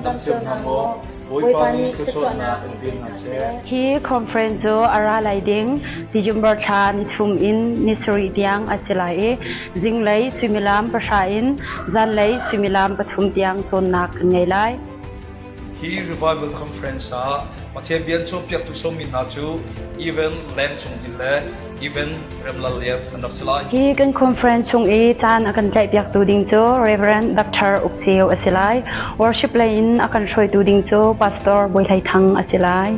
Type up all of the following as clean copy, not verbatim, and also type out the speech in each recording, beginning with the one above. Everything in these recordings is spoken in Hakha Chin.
dam cio hna maw? Bawipa nih thluachuahnak in pe hna seh. Hi conference cu a ra lai ding December thla nithum in ni sarih tiang a si lai i zinglei suimilam pahra in zanlei suimilam pathum tiang cawnnak kan ngei lai. Hi Revival Conference ah Pathian bia an cawnpiaktu sawmmi hna cu Evan Leng Cung Hnin le Evan Remlal Lian an rak si lai. Hi kan conference chung i caan a kan tlaihpiaktu ding cu Reverend Dr. Uk Ceu a si lai. Worship lei in a kan hruaitu ding cu Pastor Bawi Hlei Thang a si lai.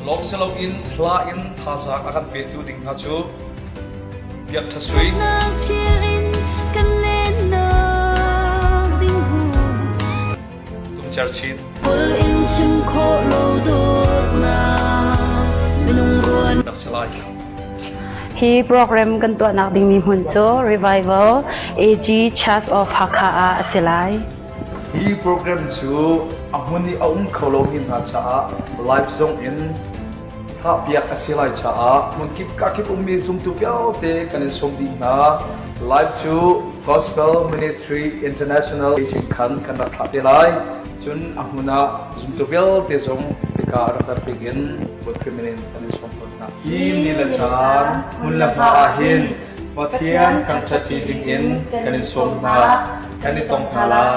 Lawng si loin hla in thazaang a kan petu ding hna cu Biak Ṭha Sui, Tumcer Chin. Rak si lai. Hi program kan tuahnak dingmi hmun cu Revival AG Church of Hakha ah a si lai. Hi program cu a hmun i a um kho lomi hna caah live zong in Thahpiak a si lai caah hmunkip kakip ummi zumtu vialte kan in sawm dih hna. Live cu Gospel Ministry International page in khan kan rak thlah te lai. Cun a hmun ah zumtu vialte zong hika rak rat ding in Bawi in kan in sawm tawn hna. Hi ni le caan hmun le hma ah hin Pathian thangṭhat ṭi ding in kan in sawm hna. Kan i tong hna lai.